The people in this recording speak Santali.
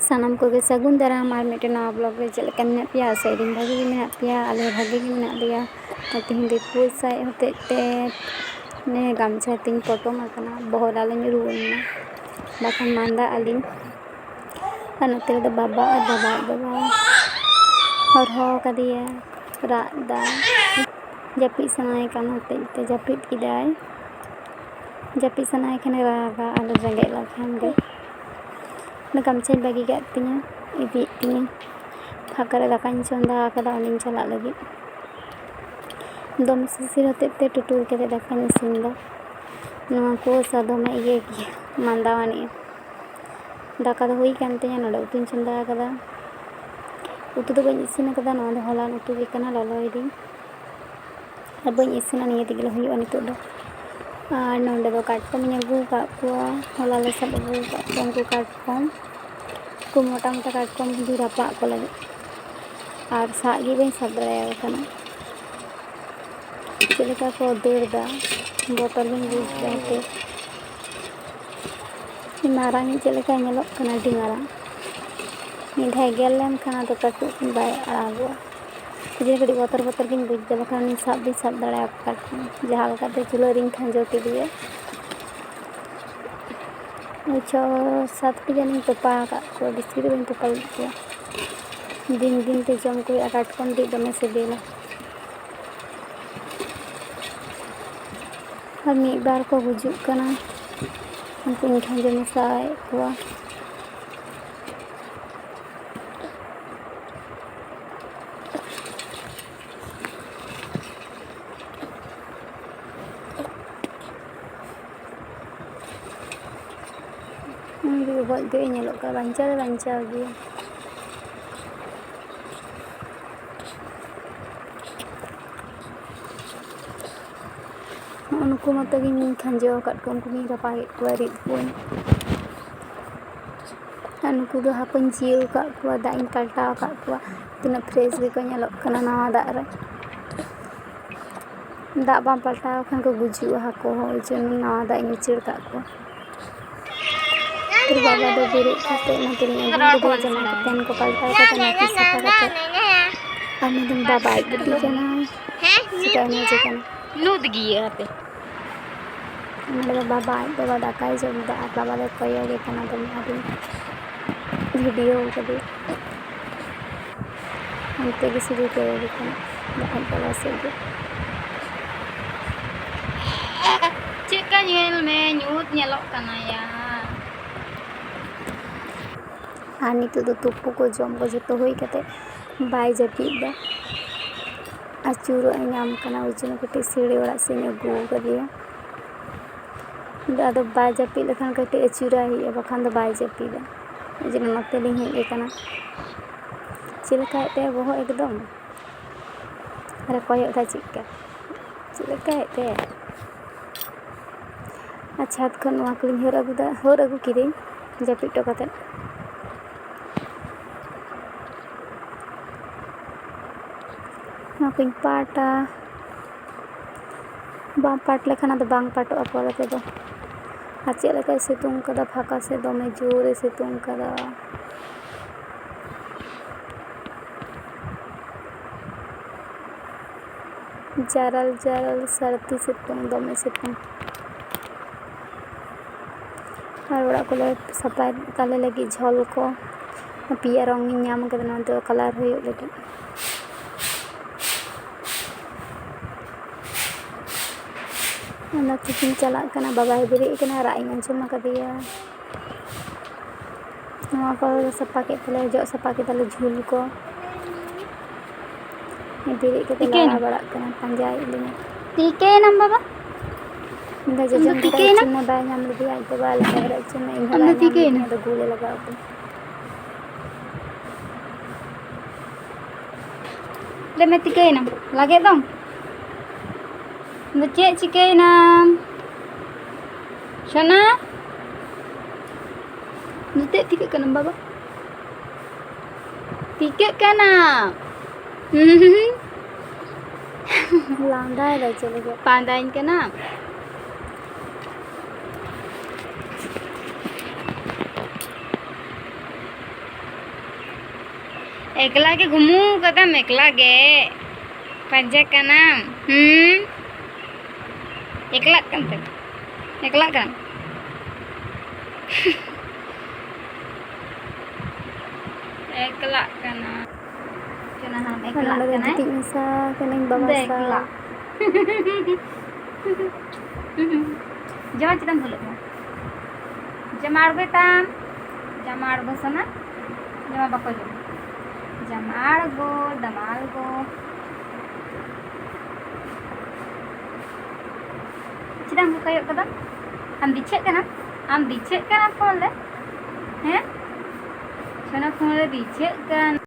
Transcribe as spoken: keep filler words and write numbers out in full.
ᱥᱟᱱᱟᱢ ᱠᱚᱜᱮ ᱥᱟᱹᱜᱩᱱ ᱫᱟᱨᱟᱢ ᱟᱨ ᱢᱤᱫᱴᱮᱱ ᱱᱟᱣᱟ vlog ᱨᱮ᱾ ᱪᱮᱫ ᱞᱮᱠᱟ ᱢᱮᱱᱟᱜ ᱯᱮᱭᱟ? ᱟᱥᱟᱭᱮᱫᱟᱹᱧ ᱵᱷᱟᱜᱮ ᱜᱮ ᱢᱮᱱᱟᱜ ᱯᱮᱭᱟ᱾ ᱟᱞᱮ ᱦᱚᱸ ᱵᱷᱟᱜᱮ ᱜᱮ ᱢᱮᱱᱟᱜ ᱞᱮᱭᱟ᱾ ᱟᱨ ᱛᱮᱦᱮᱧ ᱫᱚ ᱯᱩᱥ ᱥᱟᱭ ᱦᱚᱛᱮᱡ ᱛᱮ ᱱᱤᱭᱟᱹ ᱜᱟᱢᱪᱷᱟ ᱛᱤᱧ ᱯᱚᱴᱚᱢ ᱟᱠᱟᱱᱟ, ᱵᱚᱦᱚᱜ ᱨᱮ ᱟᱞᱚᱧ ᱨᱩᱣᱟᱹᱧ ᱢᱟ, ᱵᱟᱠᱷᱟᱱ ᱢᱟᱸᱫᱟᱜ ᱟᱹᱞᱤᱧ᱾ ᱟᱨ ᱱᱚᱛᱮ ᱨᱮᱫᱚ ᱵᱟᱵᱟ ᱟᱨ ᱵᱟᱵᱟ ᱟᱡ ᱵᱟᱵᱟ ᱦᱚᱨᱦᱚ ᱠᱟᱫᱮᱭᱟ, ᱨᱟᱜ ᱫᱟᱭ, ᱡᱟᱹᱯᱤᱫ ᱥᱟᱱᱟᱭᱮ ᱠᱟᱱ ᱦᱚᱛᱮᱡ ᱛᱮ ᱡᱟᱹᱯᱤᱫ ᱠᱮᱫᱟᱭ᱾ ᱡᱟᱹᱯᱤᱫ ᱥᱟᱱᱟᱭᱮ ᱠᱷᱟᱱᱮ ᱨᱟᱜᱟ, ᱟᱞᱚ ᱨᱮᱸᱜᱮᱡ ᱞᱮᱠᱷᱟᱱ ᱜᱮ᱾ ᱚᱱᱟ ᱜᱟᱢᱪᱷᱟᱧ ᱵᱟᱹᱜᱤ ᱠᱟᱜ ᱛᱤᱧᱟᱹ, ᱤᱫᱤᱭᱮᱫ ᱛᱤᱧᱟᱹ᱾ ᱯᱷᱟᱸᱠᱟ ᱨᱮ ᱫᱟᱠᱟᱧ ᱪᱚᱸᱫᱟ ᱟᱠᱟᱫᱟ, ᱚᱸᱰᱮᱧ ᱪᱟᱞᱟᱜ ᱞᱟᱹᱜᱤᱫ᱾ ᱫᱚᱢᱮ ᱥᱤᱥᱤᱨ ᱦᱚᱛᱮᱡ ᱛᱮ ᱴᱩᱴᱩᱨ ᱠᱟᱛᱮ ᱫᱟᱠᱟᱧ ᱤᱥᱤᱱ ᱮᱫᱟ᱾ ᱱᱚᱣᱟ ᱠᱚ ᱥᱟᱫᱚᱢᱮ ᱤᱭᱟᱹ ᱜᱮᱭᱟ, ᱢᱟᱸᱫᱟᱣᱟᱱᱤᱡ᱾ ᱫᱟᱠᱟ ᱫᱚ ᱦᱩᱭ ᱠᱟᱱ ᱛᱤᱧᱟᱹ, ᱱᱚᱰᱮ ᱩᱛᱩᱧ ᱪᱚᱸᱫᱟ ᱟᱠᱟᱫᱟ᱾ ᱩᱛᱩ ᱫᱚ ᱵᱟᱹᱧ ᱤᱥᱤᱱ ᱟᱠᱟᱫᱟ, ᱱᱚᱣᱟ ᱫᱚ ᱦᱚᱞᱟᱱ ᱩᱛᱩ ᱜᱮ ᱠᱟᱱᱟ, ᱞᱚᱞᱚᱭᱮᱫᱟᱹᱧ᱾ ᱟᱨ ᱵᱟᱹᱧ ᱤᱥᱤᱱᱟ, ᱱᱤᱭᱟᱹ ᱛᱮᱜᱮ ᱞᱮ ᱦᱩᱭᱩᱜᱼᱟ ᱱᱤᱛᱚᱜ ᱫᱚ᱾ ᱟᱨ ᱱᱚᱰᱮ ᱫᱚ ᱠᱟᱴᱠᱚᱢᱤᱧ ᱟᱹᱜᱩ ᱟᱠᱟᱫ ᱠᱚᱣᱟ, ᱦᱚᱞᱟ ᱞᱮ ᱥᱟᱵ ᱟᱹᱜᱩ ᱟᱠᱟᱫ ᱠᱚᱣᱟ ᱩᱱᱠᱩ ᱠᱟᱴᱠᱚᱢ᱾ ᱩᱱᱠᱩ ᱢᱚᱴᱟ ᱢᱚᱴᱟ ᱠᱟᱴᱠᱚᱢ ᱠᱚ ᱨᱟᱯᱟᱜ ᱠᱚ ᱞᱟᱹᱜᱤᱫ᱾ ᱟᱨ ᱥᱟᱵ ᱜᱮ ᱵᱟᱹᱧ ᱥᱟᱵ ᱫᱟᱲᱮᱭᱟᱠᱚ ᱠᱟᱱᱟ᱾ ᱪᱮᱫ ᱞᱮᱠᱟ ᱠᱚ ᱫᱟᱹᱲ ᱮᱫᱟ, ᱵᱚᱛᱚᱨ ᱜᱤᱧ ᱵᱩᱡᱽ ᱮᱫᱟ ᱦᱟᱯᱮ᱾ ᱢᱟᱨᱟᱝ ᱤᱡ ᱪᱮᱫ ᱞᱮᱠᱟᱭ ᱧᱮᱞᱚᱜ ᱠᱟᱱᱟ, ᱟᱹᱰᱤ ᱢᱟᱨᱟᱝ᱾ ᱢᱤᱫ ᱫᱷᱟᱣ ᱜᱮᱨ ᱞᱮᱱᱠᱷᱟᱱ ᱟᱫᱚ ᱠᱟᱹᱴᱩᱵ ᱠᱷᱚᱱ ᱵᱟᱭ ᱟᱲᱟᱜᱚᱜᱼᱟ᱾ ᱡᱮ ᱠᱟᱹᱴᱤᱡ ᱵᱚᱛᱚᱨ ᱵᱚᱛᱚᱨ ᱜᱤᱧ ᱵᱩᱡᱽ ᱮᱫᱟ, ᱵᱟᱠᱷᱟᱱ ᱥᱟᱵ ᱫᱩᱧ ᱥᱟᱵ ᱫᱟᱲᱮᱭᱟᱠᱚ ᱠᱟᱴᱠᱚᱢ᱾ ᱡᱟᱦᱟᱸ ᱞᱮᱠᱟᱛᱮ ᱪᱩᱞᱦᱟᱹ ᱨᱤᱧ ᱠᱷᱟᱸᱡᱚ ᱠᱮᱫᱮᱭᱟ᱾ ᱳᱭ ᱪᱷᱚ ᱥᱟᱛ ᱴᱤ ᱜᱟᱱᱤᱧ ᱛᱚᱯᱟ ᱟᱠᱟᱫ ᱠᱚᱣᱟ, ᱵᱮᱥᱤ ᱫᱚ ᱵᱟᱹᱧ ᱛᱚᱯᱟ ᱞᱮᱫ ᱠᱚᱣᱟ᱾ ᱫᱤᱱ ᱫᱤᱱ ᱛᱮ ᱡᱚᱢ ᱠᱚ ᱦᱩᱭᱩᱜᱼᱟ, ᱠᱟᱴᱠᱚᱢ ᱨᱤᱫ ᱫᱚᱢᱮ ᱥᱤᱵᱤᱞᱟ᱾ ᱟᱨ ᱢᱤᱫ ᱵᱟᱨ ᱠᱚ ᱜᱩᱡᱩᱜ ᱠᱟᱱᱟ, ᱩᱱᱠᱩᱧ ᱠᱷᱟᱸᱡᱚ ᱢᱮᱥᱟᱭᱮᱫ ᱠᱚᱣᱟ᱾ ᱩᱱᱤ ᱫᱚ ᱜᱚᱡ ᱜᱚᱡ ᱮ ᱧᱮᱞᱚᱜ ᱠᱟᱱᱟ, ᱵᱟᱧᱪᱟᱣ ᱫᱚ ᱵᱟᱧᱪᱟᱣ ᱜᱮᱭᱟ᱾ ᱱᱚᱜᱼᱚ ᱱᱩᱠᱩ ᱢᱚᱛᱚ ᱜᱤᱧ ᱠᱷᱟᱸᱡᱚ ᱟᱠᱟᱫ ᱠᱚᱣᱟ, ᱩᱱᱠᱩ ᱜᱤᱧ ᱨᱟᱯᱟᱜᱮᱫ ᱠᱚᱣᱟ, ᱨᱤᱫ ᱠᱚᱣᱟᱹᱧ᱾ ᱟᱨ ᱱᱩᱠᱩ ᱫᱚ ᱦᱟᱯᱮᱧ ᱡᱤᱭᱟᱹᱣ ᱟᱠᱟᱫ ᱠᱚᱣᱟ, ᱫᱟᱜ ᱤᱧ ᱯᱟᱞᱴᱟᱣ ᱟᱠᱟᱫ ᱠᱚᱣᱟ᱾ ᱛᱤᱱᱟᱹᱜ fresh ᱜᱮᱠᱚ ᱧᱮᱞᱚᱜ ᱠᱟᱱᱟ ᱱᱟᱣᱟ ᱫᱟᱜ ᱨᱮ᱾ ᱫᱟᱜ ᱵᱟᱝ ᱯᱟᱞᱴᱟᱣ ᱠᱷᱟᱱ ᱠᱚ ᱜᱩᱡᱩᱜᱼᱟ ᱦᱟᱹᱠᱩ ᱦᱚᱸ, ᱳᱭ ᱡᱚᱱᱱᱚ ᱱᱟᱣᱟ ᱫᱟᱜ ᱤᱧ ᱩᱪᱟᱹᱲ ᱟᱠᱟᱫ ᱠᱚᱣᱟ᱾ ᱯᱷᱤᱨ ᱵᱟᱵᱟ ᱫᱚ ᱵᱮᱨᱮᱫ ᱠᱟᱛᱮ ᱚᱱᱟ ᱛᱮᱞᱤᱧ ᱟᱹᱜᱩ ᱠᱮᱫᱮᱭᱟ, ᱡᱟᱢᱟ ᱠᱚ ᱯᱮᱱ ᱠᱚ ᱯᱟᱞᱴᱟᱣ ᱠᱟᱛᱮ ᱱᱟᱯᱤ ᱥᱟᱯᱷᱟ ᱠᱟᱛᱮ᱾ ᱟᱨ ᱱᱩᱭ ᱫᱚ ᱵᱟᱵᱟ ᱟᱡ ᱵᱤᱴᱤ ᱠᱟᱱᱟᱭ᱾ ᱥᱮᱛᱟᱜ ᱮᱱᱮᱡᱮ ᱠᱟᱱᱟ᱾ ᱱᱩᱫ ᱜᱮᱭᱟ ᱟᱯᱮ᱾ ᱱᱚᱰᱮ ᱫᱚ ᱵᱟᱵᱟ ᱟᱡ ᱵᱟᱵᱟ ᱫᱟᱠᱟᱭ ᱡᱚᱢ ᱮᱫᱟ ᱟᱨ ᱵᱟᱵᱟ ᱫᱚᱭ ᱠᱚᱭᱚᱜᱮ ᱠᱟᱱᱟ ᱫᱚᱢᱮ ᱟᱹᱰᱤ ᱵᱷᱤᱰᱤᱭᱳ ᱠᱟᱫᱮ᱾ ᱚᱱᱛᱮ ᱜᱮ ᱥᱩᱫᱷᱩ ᱠᱚᱭᱚᱜᱮ ᱠᱟᱱᱟ ᱟᱡ ᱵᱟᱵᱟ ᱥᱮᱫ ᱜᱮ᱾ ᱪᱮᱫᱠᱟ ᱧᱮᱞ ᱢᱮ, ᱧᱩᱛ ᱧᱮᱞᱚᱜ ᱠᱟᱱᱟ ᱭᱟ᱾ ᱟᱨ ᱱᱤᱛᱚᱜ ᱫᱚ ᱛᱩᱯᱩ ᱠᱚ ᱡᱚᱢ ᱠᱚ ᱡᱚᱛᱚ ᱦᱩᱭ ᱠᱟᱛᱮ ᱵᱟᱭ ᱡᱟᱹᱯᱤᱫ ᱮᱫᱟ᱾ ᱟᱹᱪᱩᱨᱚᱜ ᱮ ᱧᱟᱢ ᱠᱟᱱᱟ, ᱳᱭ ᱡᱚᱱᱱᱚ ᱠᱟᱹᱴᱤᱡ ᱥᱤᱲᱤ ᱚᱲᱟᱜ ᱥᱮᱫ ᱤᱧ ᱟᱹᱜᱩ ᱟᱠᱟᱫᱮᱭᱟ᱾ ᱟᱫᱚ ᱵᱟᱭ ᱡᱟᱹᱯᱤᱫ ᱞᱮᱠᱷᱟᱱ ᱠᱟᱹᱴᱤᱡ ᱟᱹᱪᱩᱨᱟᱭ ᱦᱩᱭᱩᱜᱼᱟ, ᱵᱟᱠᱷᱟᱱ ᱫᱚ ᱵᱟᱭ ᱡᱟᱹᱯᱤᱫᱟ᱾ ᱳᱭ ᱡᱚᱱᱱᱚ ᱱᱚᱛᱮ ᱞᱤᱧ ᱦᱮᱡ ᱟᱠᱟᱱᱟ᱾ ᱪᱮᱫ ᱞᱮᱠᱟᱭᱮᱫ ᱛᱟᱭᱟ ᱵᱚᱦᱚᱜ ᱮᱠᱫᱚᱢ᱾ ᱟᱨᱮ ᱠᱚᱭᱚᱜ ᱮᱫᱟ ᱪᱮᱫᱠᱟ, ᱪᱮᱫ ᱞᱮᱠᱟᱭᱮᱫ ᱛᱟᱭᱟ᱾ ᱟᱨ ᱪᱷᱟᱫᱽ ᱠᱷᱚᱱ ᱱᱚᱣᱟ ᱠᱚᱞᱤᱧ ᱦᱟᱹᱨ ᱟᱹᱜᱩᱫᱟ, ᱦᱟᱹᱨ ᱟᱹᱜᱩ ᱠᱤᱫᱟᱹᱧ ᱡᱟᱹᱯᱤᱫ ᱦᱚᱴᱚ ᱠᱟᱛᱮᱫ᱾ ᱱᱚᱣᱟ ᱠᱚᱧ ᱯᱟᱴᱟ᱾ ᱵᱟᱢ ᱯᱟᱴ ᱞᱮᱠᱷᱟᱱ ᱟᱫᱚ ᱵᱟᱝ ᱯᱟᱴᱚᱜᱼᱟ ᱯᱚᱨᱮ ᱛᱮᱫᱚ᱾ ᱟᱨ ᱪᱮᱫ ᱞᱮᱠᱟᱭ ᱥᱤᱛᱩᱝ ᱠᱟᱫᱟ ᱯᱷᱟᱸᱠᱟ ᱥᱮᱫ, ᱫᱚᱢᱮ ᱡᱳᱨᱮ ᱥᱤᱛᱩᱝ ᱠᱟᱫᱟ᱾ ᱡᱟᱨᱟᱞ ᱡᱟᱨᱟᱞ ᱥᱟᱹᱨᱫᱤ ᱥᱤᱛᱩᱝ, ᱫᱚᱢᱮ ᱥᱤᱛᱩᱝ᱾ ᱟᱨ ᱚᱲᱟᱜ ᱠᱚᱞᱮ ᱥᱟᱯᱷᱟᱭ ᱛᱟᱞᱮ ᱞᱟᱹᱜᱤᱫ ᱡᱷᱚᱞ ᱠᱚ, ᱯᱮᱭᱟ ᱨᱚᱝ ᱤᱧ ᱧᱟᱢ ᱠᱟᱫᱟ ᱱᱚᱣᱟ ᱫᱚ ᱠᱟᱞᱟᱨ ᱦᱩᱭᱩᱜ ᱞᱟᱹᱜᱤᱫ᱾ ᱚᱱᱟ ᱛᱮᱜᱤᱧ ᱪᱟᱞᱟᱜ ᱠᱟᱱᱟ, ᱵᱟᱵᱟᱭ ᱵᱮᱨᱮᱫ ᱠᱟᱱᱟ, ᱨᱟᱜ ᱤᱧ ᱟᱸᱡᱚᱢ ᱟᱠᱟᱫᱮᱭᱟ᱾ ᱱᱚᱣᱟ ᱠᱚ ᱥᱟᱯᱷᱟ ᱠᱮᱫ ᱛᱟᱞᱮ, ᱡᱚᱜ ᱥᱟᱯᱷᱟ ᱠᱮᱫᱟᱞᱮ ᱡᱷᱩᱞ ᱠᱚ᱾ ᱵᱮᱨᱮᱫ ᱠᱟᱛᱮ ᱴᱷᱤᱠᱟᱹᱭᱮᱱᱟ᱾ ᱞᱟᱲᱟ ᱵᱟᱲᱟᱜ ᱠᱟᱱᱟ, ᱯᱟᱸᱡᱟᱭᱮᱫ ᱞᱤᱧᱟ᱾ ᱴᱷᱤᱠᱟᱹᱭᱮᱱᱟᱢ ᱵᱟᱵᱟ? ᱤᱧ ᱫᱚ ᱟᱢ ᱫᱚ ᱡᱚᱡᱚᱢ ᱫᱷᱟᱨᱮ ᱴᱷᱤᱠᱟᱹᱭᱮᱱᱟ? ᱩᱪᱩ ᱢᱟ ᱵᱟᱭ ᱧᱟᱢ ᱞᱮᱫᱮᱭᱟ, ᱟᱡ ᱵᱟᱵᱟ ᱟᱞᱮ ᱫᱷᱟᱨᱮ ᱩᱪᱩ ᱢᱟ, ᱤᱧ ᱦᱚᱸ ᱟᱢ ᱫᱚ ᱵᱟᱭ ᱧᱟᱢ ᱴᱷᱤᱠᱟᱹᱭᱮᱱᱟ? ᱞᱮᱫᱮᱭᱟ, ᱟᱫᱚ ᱜᱩᱞᱮ ᱞᱟᱜᱟᱣ ᱠᱟᱱᱟ᱾ ᱞᱟᱹᱭ ᱢᱮ, ᱴᱷᱤᱠᱟᱹᱭᱮᱱᱟᱢ? ᱞᱟᱜᱮᱫ ᱫᱚᱢ? ᱟᱫᱚ ᱪᱮᱫ ᱪᱤᱠᱟᱹᱭᱮᱱᱟᱢ? ᱥᱳᱱᱟ? ᱱᱤᱛᱚᱜ ᱴᱷᱤᱠᱟᱹᱜ ᱠᱟᱱᱟᱢ ᱵᱟᱵᱟ? ᱴᱷᱤᱠᱟᱹᱜ ᱠᱟᱱᱟ᱾ ᱞᱟᱸᱫᱟᱭ ᱫᱟᱭ ᱪᱮᱫ ᱞᱟᱹᱜᱤᱫ? ᱯᱟᱸᱫᱟᱧ ᱠᱟᱱᱟ᱾ ᱮᱠᱞᱟ ᱜᱮ ᱜᱷᱩᱢᱩ ᱠᱟᱫᱟᱢ, ᱮᱠᱞᱟ ᱜᱮ᱾ ᱯᱟᱸᱡᱟ ᱠᱟᱱᱟᱢ? ᱦᱩᱸ? ᱮᱠᱞᱟᱜ ᱠᱟᱱ ᱛᱮ? ᱮᱠᱞᱟᱜ ᱠᱟᱱᱟᱢ? ᱮᱠᱞᱟᱜ ᱠᱟᱱᱟ᱾ ᱪᱚᱱᱟ ᱦᱟᱲᱟᱢ ᱟᱨ ᱮᱠᱞᱟᱜ ᱱᱚᱰᱮ ᱫᱚ ᱠᱟᱱᱟᱭ᱾ ᱜᱤᱛᱤᱡ ᱢᱮᱥᱟ ᱠᱟᱹᱱᱟᱹᱧ ᱵᱟᱵᱟ ᱫᱚ ᱥᱟᱶ᱾ ᱮᱠᱞᱟ᱾ ᱡᱟᱢᱟ ᱪᱮᱫᱟᱜ ᱮᱢ ᱵᱷᱩᱞᱟᱹᱜ ᱠᱟᱱᱟ? ᱡᱟᱢᱟ ᱟᱬᱜᱚᱭ ᱛᱟᱢ᱾ ᱡᱟᱢᱟ ᱟᱬᱜᱚ ᱥᱟᱱᱟ? ᱡᱟᱢᱟ ᱵᱟᱠᱚ ᱡᱚᱢᱟ᱾ ᱡᱟᱢᱟ ᱟᱬᱜᱚ, ᱡᱟᱢᱟ ᱟᱬᱜᱚ᱾ ᱪᱮᱫᱟᱜ ᱮᱢ ᱠᱚᱭᱚᱜ ᱠᱟᱫᱟ? ᱟᱢ ᱫᱤᱪᱷᱟᱹᱜ ᱠᱟᱱᱟ? ᱟᱢ ᱫᱤᱪᱷᱟᱹᱜ ᱠᱟᱱᱟ ᱯᱷᱳᱱ ᱨᱮ? ᱦᱮᱸ? ᱥᱳᱱᱟ ᱯᱷᱳᱱ ᱨᱮ ᱫᱤᱪᱷᱟᱹᱜ ᱠᱟᱱᱟ᱾